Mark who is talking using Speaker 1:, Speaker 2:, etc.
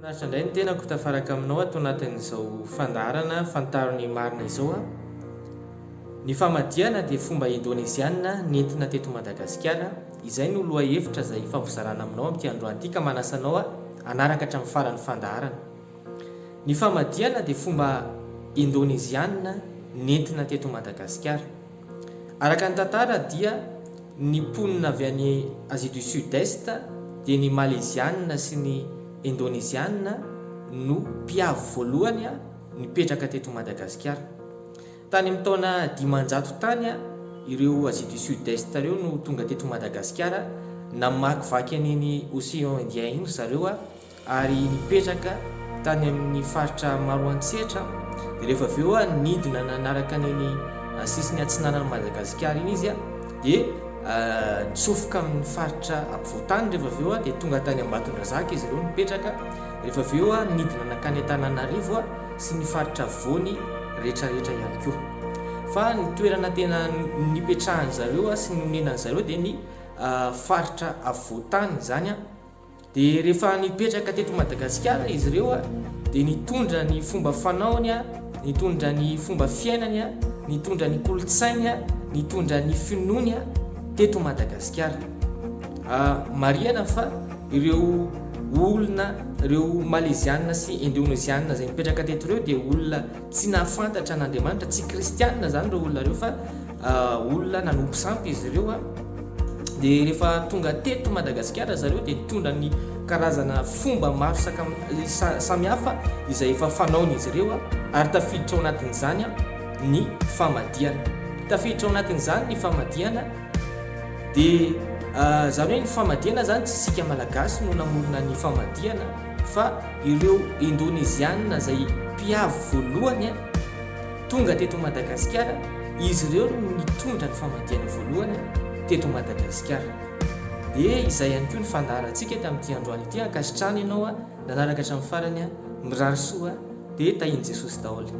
Speaker 1: Finaritra indray ny tenako tafaraka aminao ato anatin'izao fandaharana Fantaro ny marina izao a. Ny famadihana dia fomba indoneziana nentina teto Madagasikara, izay no lohahevitra izay hifampizarana aminao amin'ity androany ity ka manasa anao hanaraka hatramin'ny faran'ny fandaharana. Ny famadihana dia fomba indoneziana nentina teto Madagasikara. Araka ny tantara dia ny mponina avy any Asie du Sud-Est dia ny Maleziana sy ny Indoneziana no mpiavy voalohany nipetraka teto Madagasikara. Tany amin'ny taona 500 tany ireo Asie du Sud-Est ireo no tonga teto Madagasikara, namakivaky an'iny Océan Indien iny ry zareo ary nipetraka tany amin'ny faritra Maroantsetra, dia rehefa avy eo nidina nanaraka an'iny sisiny atsinanan'i Madagasikara iny izy dia nitsofoka amin'ny faritra ampovoantany rehefa avy eo dia tonga tany Ambatondrazaka izy ireo nipetraka, rehefa avy eo nidina nankany Antananarivo sy ny faritra afovoany rehetrarehetra ihany koa. Fa ny toerana tena nipetrahan-dry zareo sy nonenan'ny zareo dia ny faritra afovoantany izany. Dia rehefa nipetraka teto Madagasikara izy ireo dia nitondra ny fomba fanaony, nitondra ny fomba fiainany, nitondra ny kolontsainy, nitondra ny finoany teto Madagasikara. Marihana fa ireo olona, ireo Maleziana sy Indoneziana izay nipetraka teto ireo dia olona tsy nahafantatra an'Andriamanitra, tsy kristianina izany ireo olona ireo fa olona nanompo sampy izy ireo. Dia rehefa tonga teto Madagasikara zareo dia nitondra ny karazana fomba maro samihafa izay efa fanaon'izy ireo ary tafiditra ao anatin'izany ny famadihana. Tafiditra ao anatin'izany ny famadihana dia izany hoe ny famadihana izany tsy isika Malagasy no namorona ny famadihana fa ireo Indonezianina izay mpiavy voalohany Tonga teto Madagasikara, izy ireo no nitondra ny famadihana voalohany teto Madagasikara. Dia izay ihany koa ny fandaharantsika tamin'ity androany ity, ankasitrahana ianao nanaraka hatramin'ny farany, mirary soa dia tahian'i Jesosy daholo.